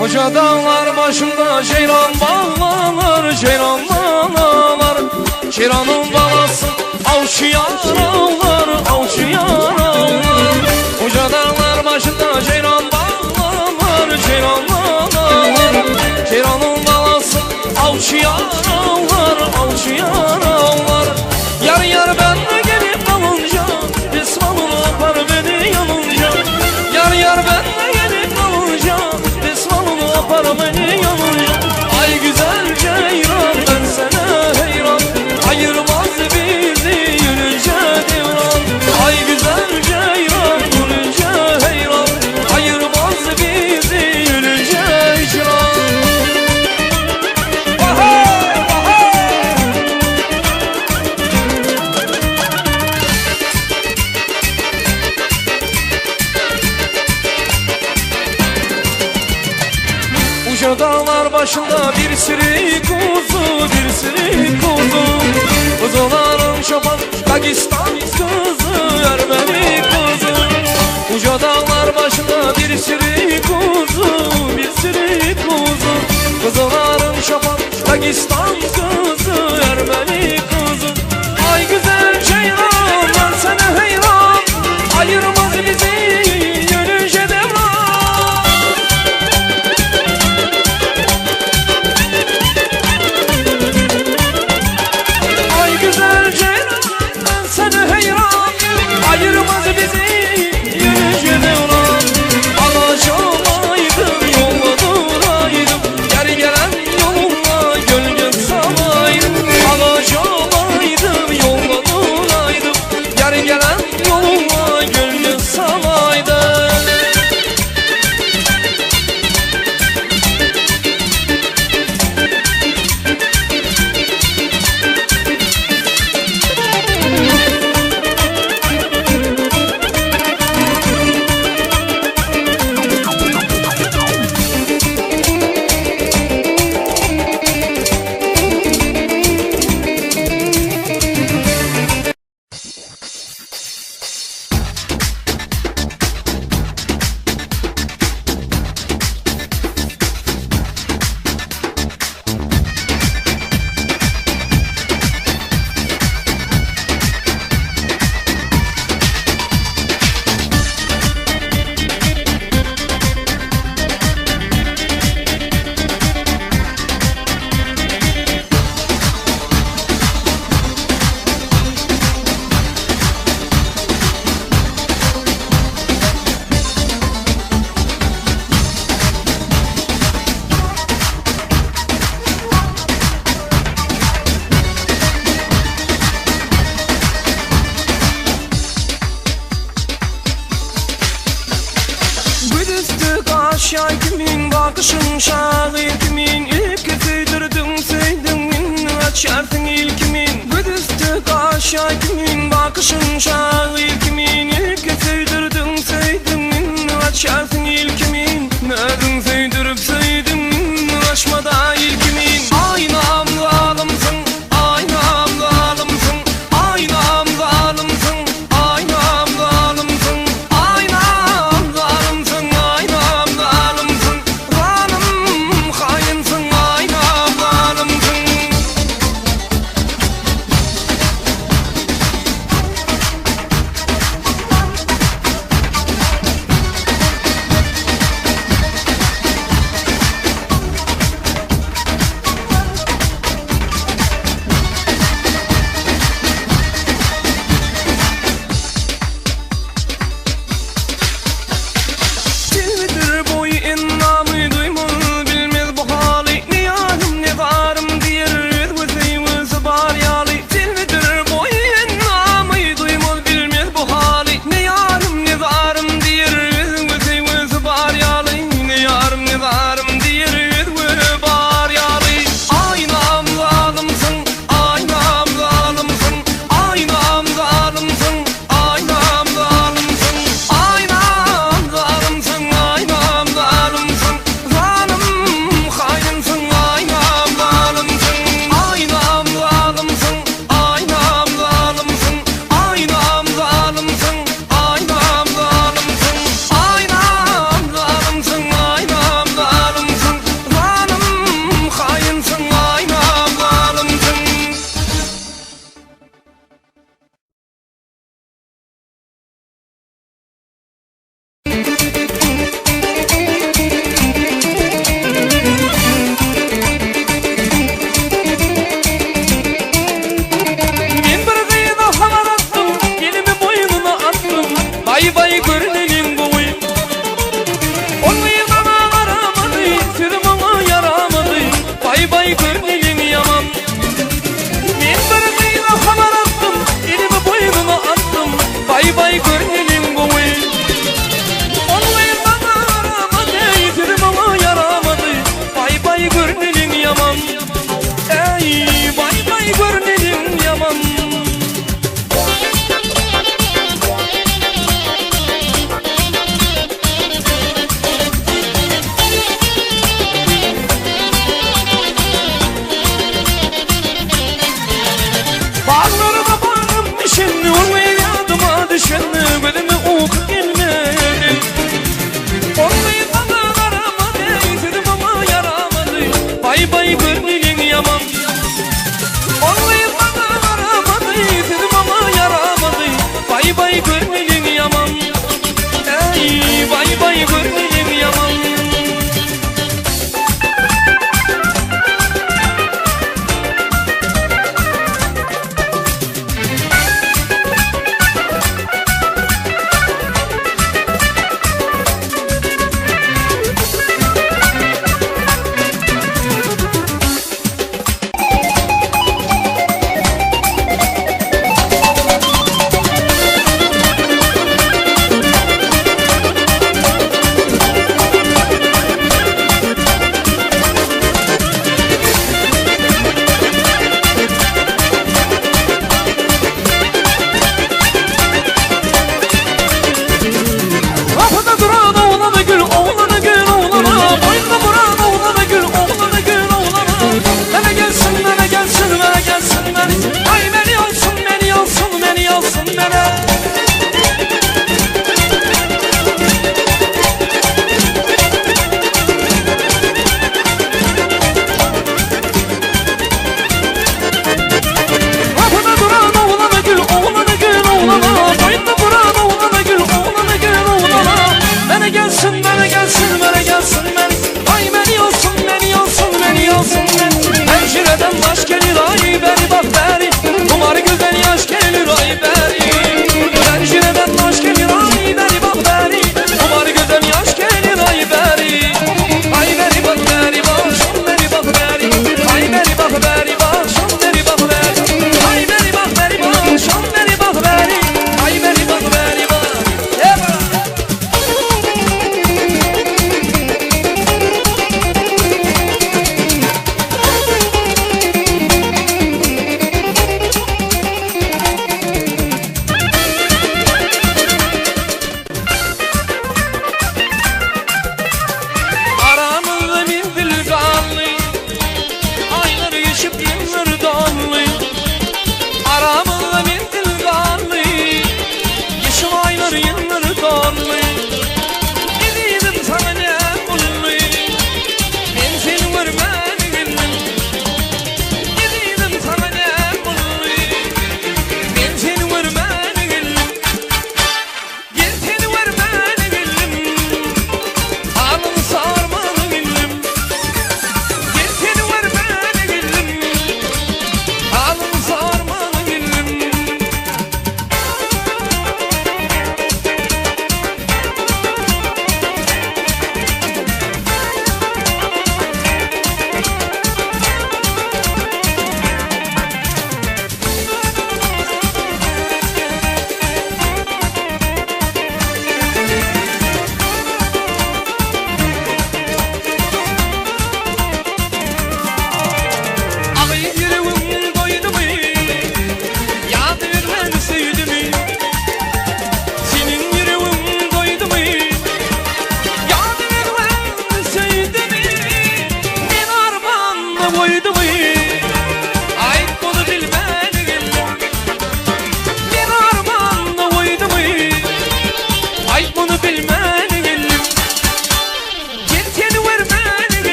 Koca dağlar başında ceylan bağlar, ceylan bağlar. Ceylanın balası avcı yaralar, avcı yaralar. Koca dağlar başında ceylan bağlar, ceylan bağlar. Ceylanın balası avcı yaralar, avcı yaralar. Yar yar ben de gelip kalınca, Risvalını apar beni yanınca. Yar yar ben de gelip kalınca, Risvalını apar beni yanınca. Ay güzel ceyran ben sana heyran, Ayırmaz bizi yürüce devran. Ay güzel ceyran yürüce heyran, Ayırmaz bizi yürüce hicran. Vahey, vahey! Uca dağlar başında bir sürü kuzu, bir sürü kuzu. Kuzuların çoban Dagestan kızı, Ermeni kızı. Uca dağlar başında bir sürü kuzu, bir sürü kuzu. Kuzuların çoban Dagestan kızı, Ermeni kızı. Ay güzel ceylan, ben sana heyran. Ayırmaz bizi yürüce devran. Ay güzel ceylan ben sana heyran. Ayırmaz bizi yürüce devran. Alaç olaydım yolda duraydım. Gel gelen yoluna gölge salaydım. Alaç olaydım yolda duraydım. Gel gelen yoluna gölge salaydım. Göz üstü kaş yay kimin bakışın şair kimin İlki söydürdün söydün açarsın ilkimin. Göz üstü kaş yay kimin bakışın şair kimin İlki söydürdün söydün açarsın ilkimin. Nerdin söydürüp söydün aşmada ilkimin. Aynam zalımsın, aynam zalımsın, aynam zalımsın, aynam zalımsın, aynam zalımsın, aynam zalımsın, zalım hainsin, aynam zalımsın.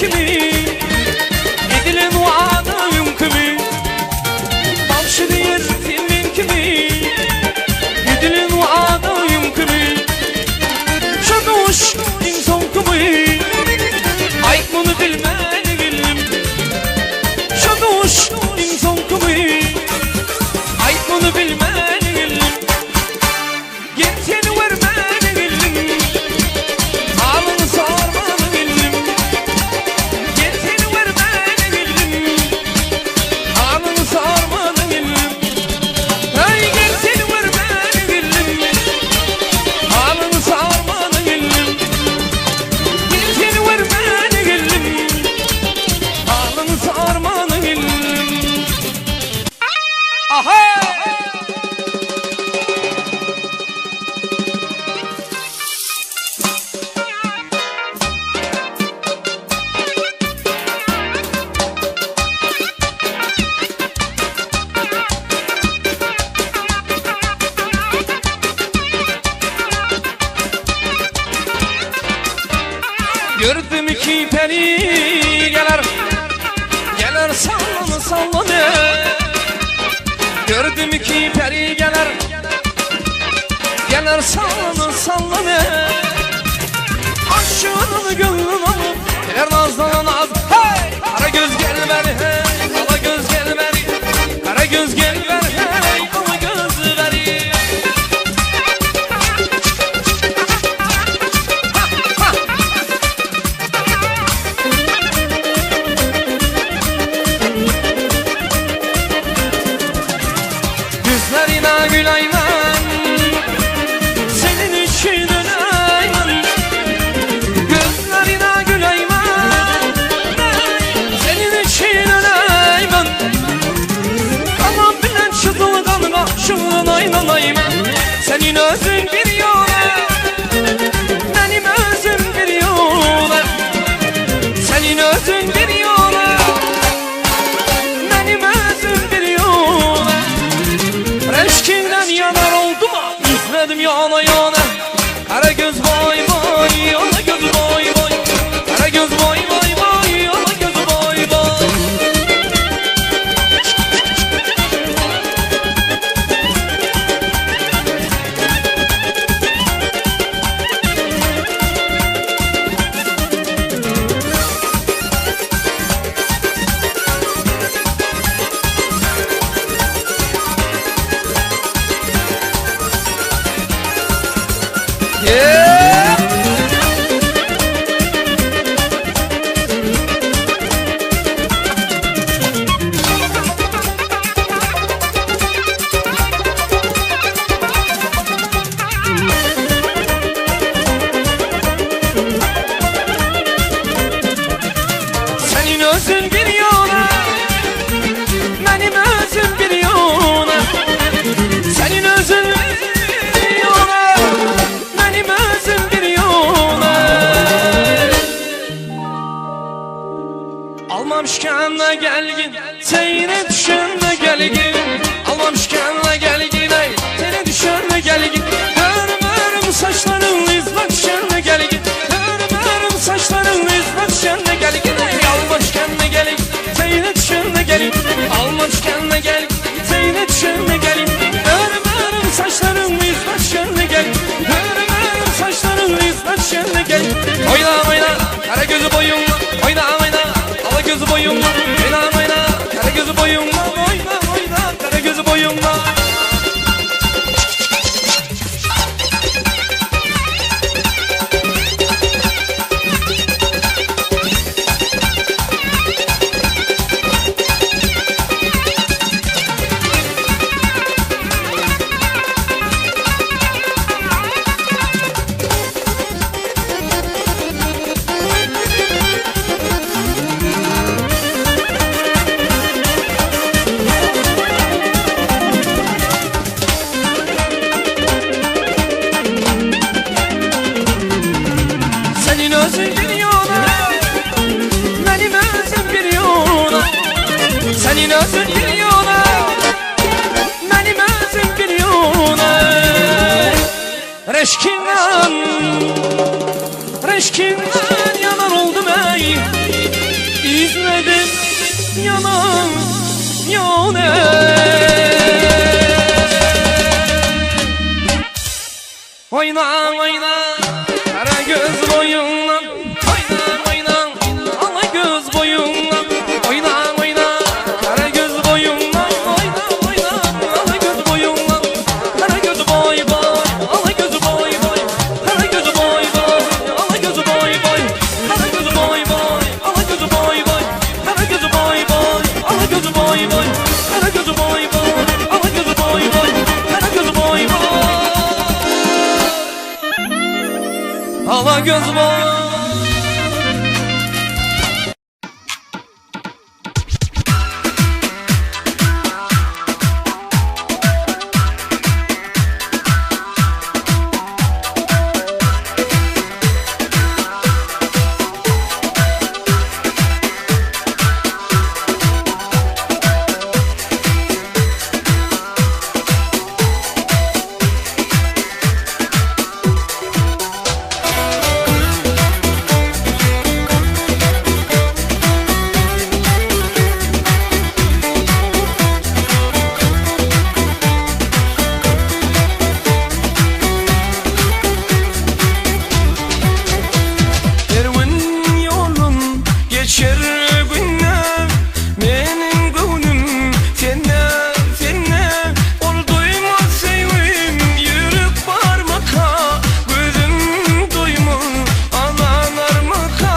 kimi Edilen wada öňkimi Bagşy diýer sen men kimi Edilen wada öňkimi Şu duş iň soňkymy Aýt muny bilmän geldim Şu duş iň soňkymy Aýt muny bilmän geldim Gel seni görmäne geldim Halyňy sormana geldim Gel seni görmäne geldim Halyňy sormana geldim Hey gel seni görmäne geldim Halyňy sormana geldim Gel seni görmäne geldim Halyňy sormana geldim Aha! Gördüm ki peri gelir Gelir sallanı sallanı Gördüm ki peri gelir Gelir sallanı sallanı Aşığının gönlünü alıp Gelir nazlanan az Hey! Kara göz gel ver hey Ala göz gel ver Kara göz gel ver hey Ala göz ver Ha, ha. Yüzlerine gül ayman Senin için öleyim Gözlerine gül ayman Senin için öleyim Kanam bilen çizil kanına Şığın aynanayım Senin özün bir yola Benim özüm bir yola Senin özün bir yola Benim özüm bir yola Reşkinden yanar oldum Üfledim yana yana Kara göz vay vay Ala göz vay vay Kara göz vay vay vay Ala göz vay vay Yeah! Senin özün bir yana Benim özüm bir yana Senin özün bir yana Benim özüm bir yana Almamışken gelgin Seyre düşenle gelgin Almamışken gelgin ey Seyre düşenle gelgin Örüm örüm saçların izle düşenle gelgin Örüm örüm saçların izle düşenle gelgin ey Almamışken gelgin Seyre düşenle gelgin Almamışken gelgin Seyre düşenle gelgin Örüm örüm saçların izle düşenle gelgin Örüm örüm saçların izle düşenle gelgin Oyna oyna kara gözü boyunla Oyna oyna ala gözü boyunla Oyna oyna kara gözü boyunla Oyna oyna kara gözü boyunla Senin özün bir yana Benim özüm bir yana Senin özün bir yana Benim özüm bir yana Reşkinden Reşkinden yanar oldum ey. Ala göz bar. Kerwen ýolun geçer günde Meniň göwnüm sende, sende Ol doýmaz söýgim ýürek barmaka Gözüm doýmaz alanarmyka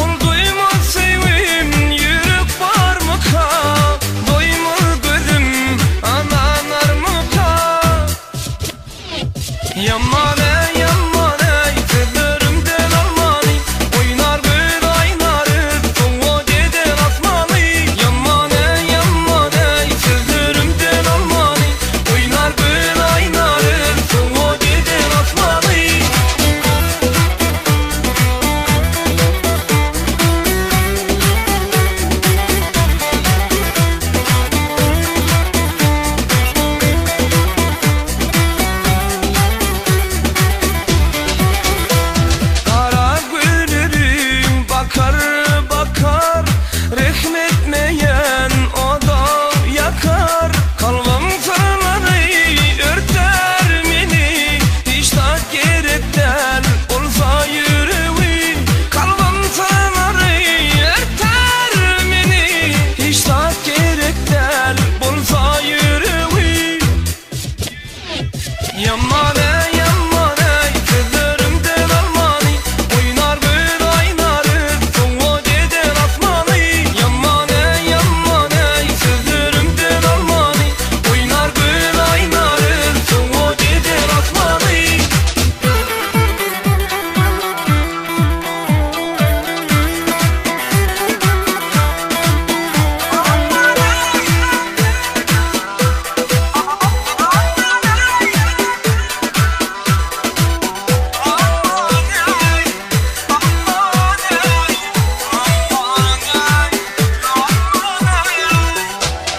Ol doýmaz söýgim ýürek barmaka Doýmaz gözüm alanarmyka Ýaman eý, ýaman eý, sözlerimden almany, Oýnar göz aýnary, sowgat eden asmany. Ýaman eý, ýaman eý, sözlerimden almany, Oýnar göz aýnary, sowgat eden asmany. Gara gözleriň bakar, bakar, Rehm etmeýän oda ýakar. Kalbym syrlary örtär meni, Hiç zat gerek däl bolsa ýüregi. Kalbym syrlary örtär meni, Hiç zat gerek däl bolsa ýüregi. Ýaman eý, ýaman eý, sözlerimden almany, Oýnar göz aýnary, sowgat eden asmany. Ýaman eý, ýaman eý, sözlerimden almany, Oýnar göz aýnary, sowgat eden asmany.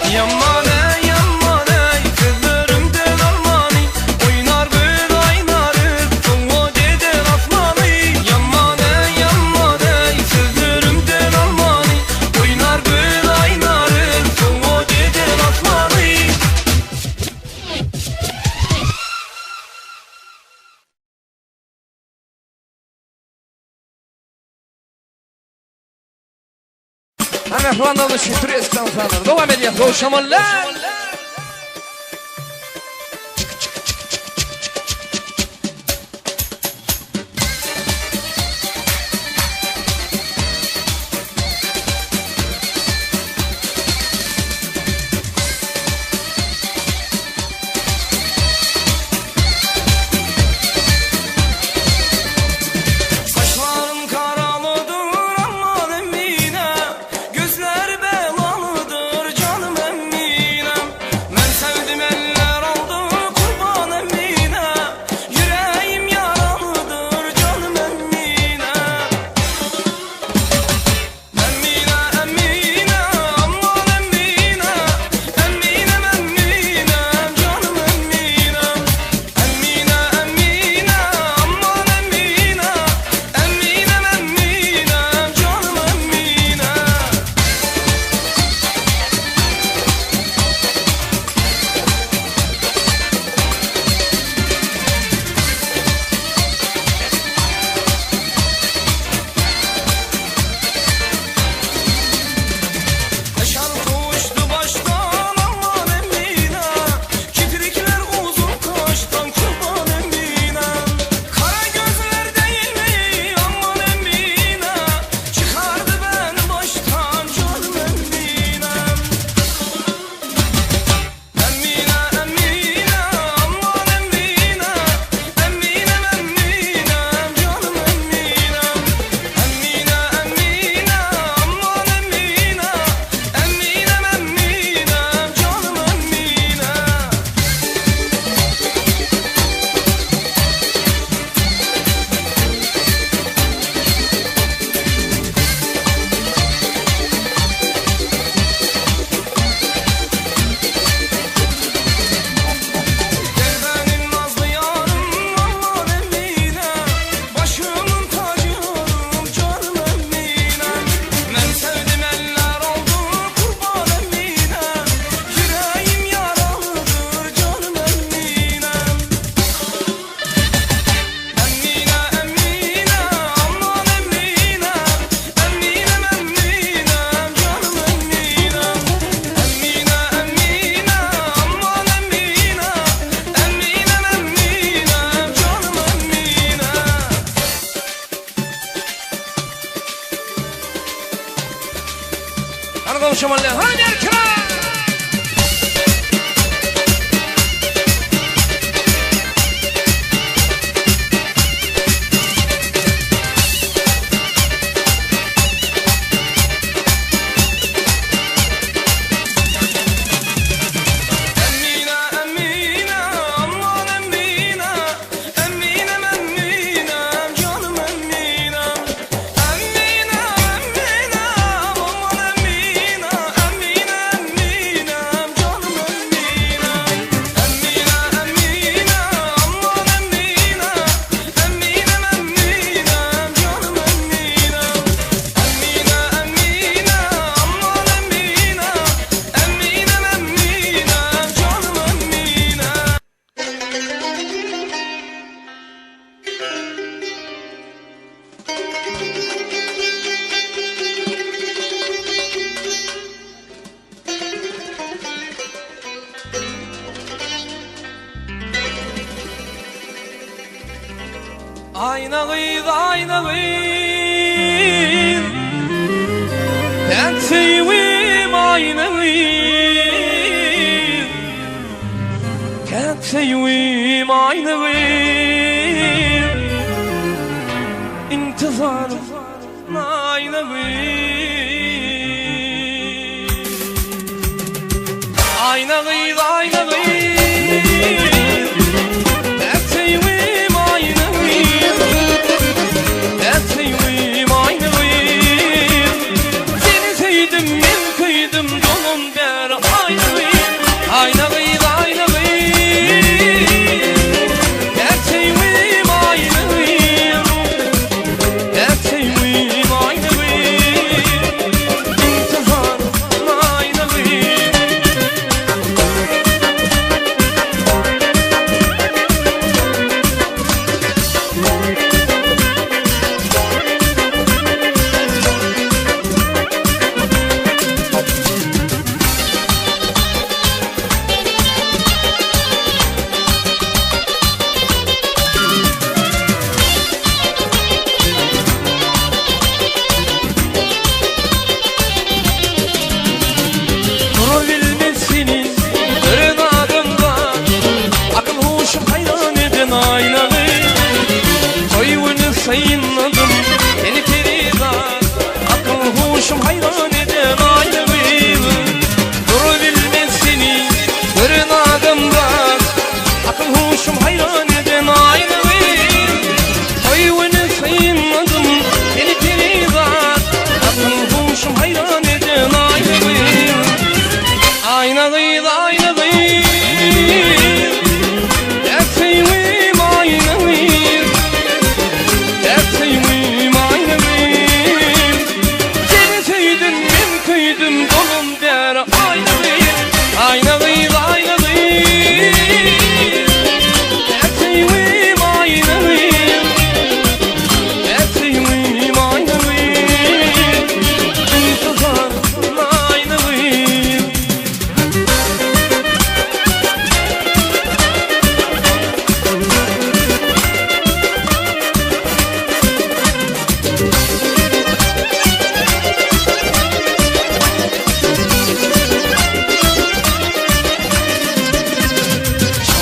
Ýaman eý, ýaman eý, sözlerimden almany, Oýnar göz aýnary, sowgat eden asmany. Ýaman eý, ýaman eý, sözlerimden almany, Oýnar göz aýnary, sowgat eden asmany. Mähriban alşy Türesk dansarlar. Dowam edýär. Gowşamalylar. Saçlarım karalıdır aman Emine, Gözler belalıdır canım Eminem. goňşam bolýar. Hany berkiräk! Emine, Emine, aman Emine, Eminem, Eminem, canım Eminem. Emine, Emine, aman Emine, Emine, Eminem, canım Emine. Emine, Emine, aman Emine, Eminem, Eminem, canım Emine. Emine, Emine, aman Emine, Eminem, Eminem, canım Emine. Aýna gyz, aýna gyz, Sen söýgim aýna gyz, Sen söýgim aýna gyz, Intizarym aýna gyz. Aýna gyz, aýna gyz, Sen söýgim aýna gyz, Sen söýgim aýna gyz. Seni söýdüm, men köýdüm, dolan bäri aýna gyz. Aýna gyz, aýna gyz, Sen söýgim aýna gyz, Sen söýgim aýna gyz, Intizarym aýna gyz. Durabilmezsiniz gören adamda, Akyl huşum haýran eden aýnaly. Toý güni synladym seni perizat, Akyl huşum haýran eden aýnaly. Durabilmezsiniz gören adamda, Akyl huşum haýran eden aýnaly. Toý güni synladym seni perizat, Akyl huşum haýran eden aýnaly. Aýna gyz, aýna gyz, Sen söýgim aýna gyz, Sen söýgim aýna gyz. Seni söýdüm, men köýdüm, dolan bäri aýna gyz. Aýna gyz, aýna gyz, Sen söýgim aýna gyz, Sen söýgim aýna gyz, Intizarym aýna gyz.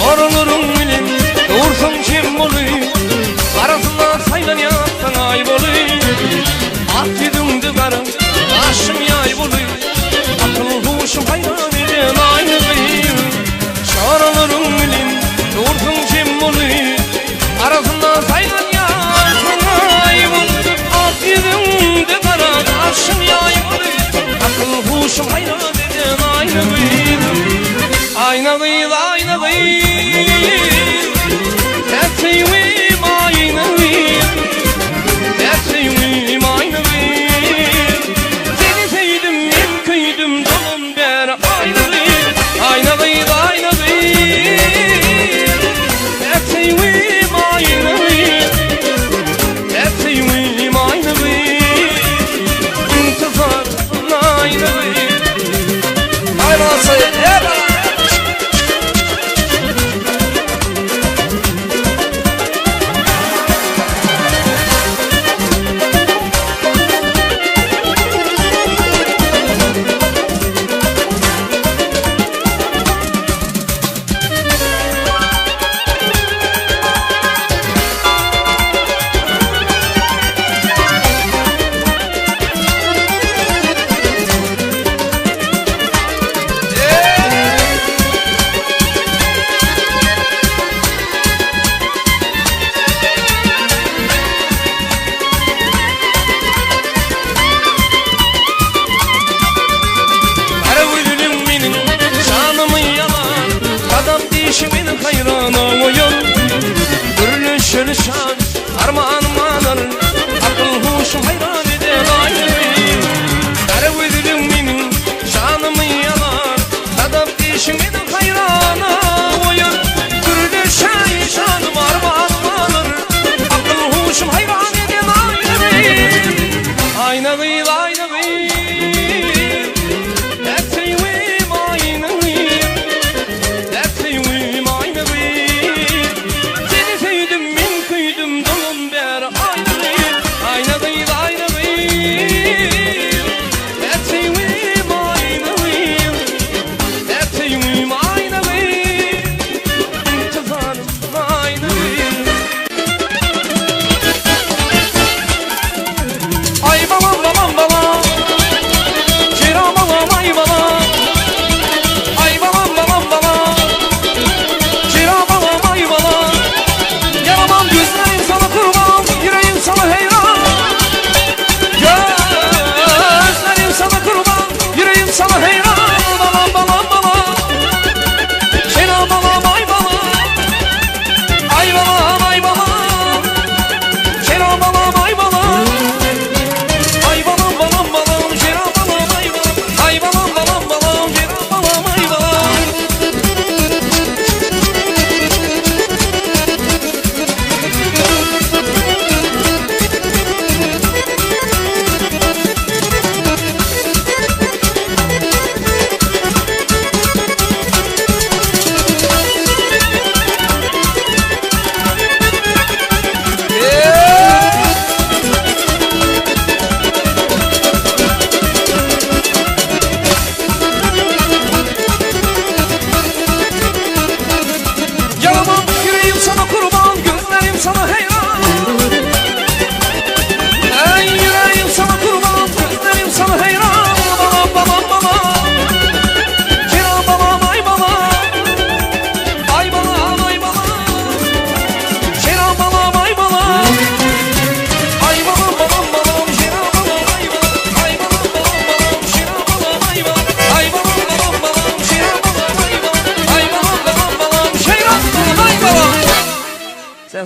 Çoralaryň bilen dursaň jem boly, Arasynda saýlanýarsyň aý boly. Ak ýüzüňde gara, gaşyň ýaý boly, Akyl huşum haýran eden aýna gyz. Çoralaryň bilen dursaň jem boly, Arasynda saýlanýarsyň aý boly. Ak ýüzüňde gara, gaşyň ýaý boly, Akyl huşum haýran eden aýna gyz. Aýna gyz, aýna gyz, Sen söýgim aýna gyz, Sen söýgim aýna gyz. Seni söýdüm, men köýdüm, dolan bäri aýna.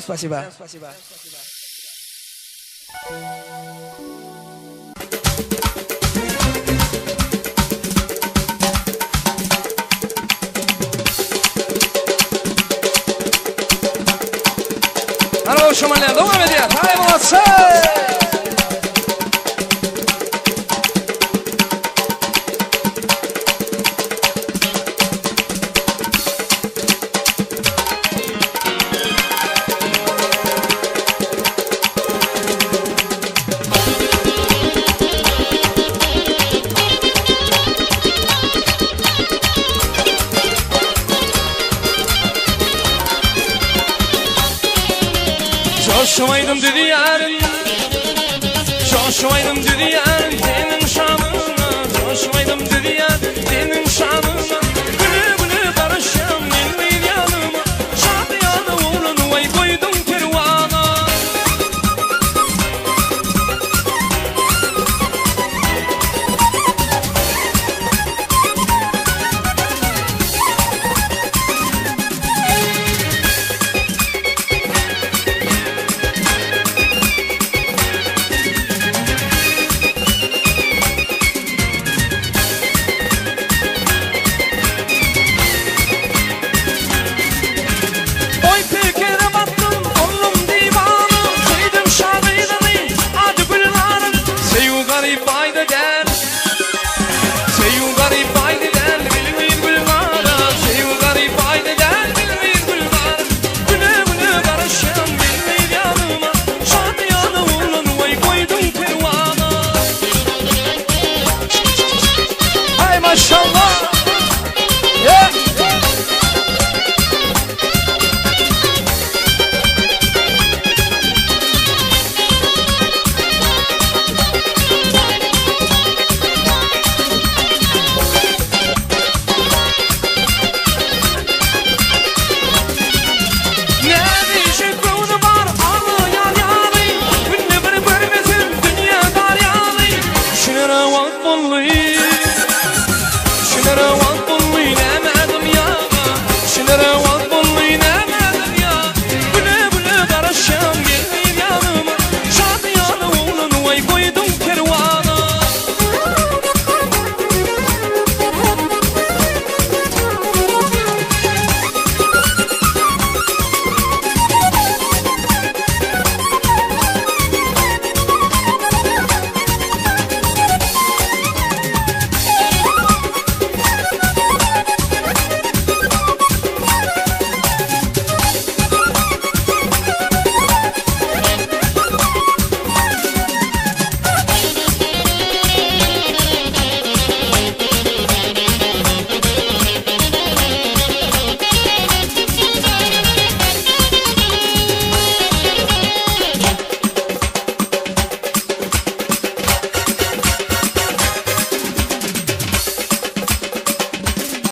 spasiba. Merhaba Şömalya devam ediyor. Hay molodцы! Coşmaydım dedi yarın Coşmaydım dedi yarın Senin şanına Coşmaydım dedi yar Senin şanına.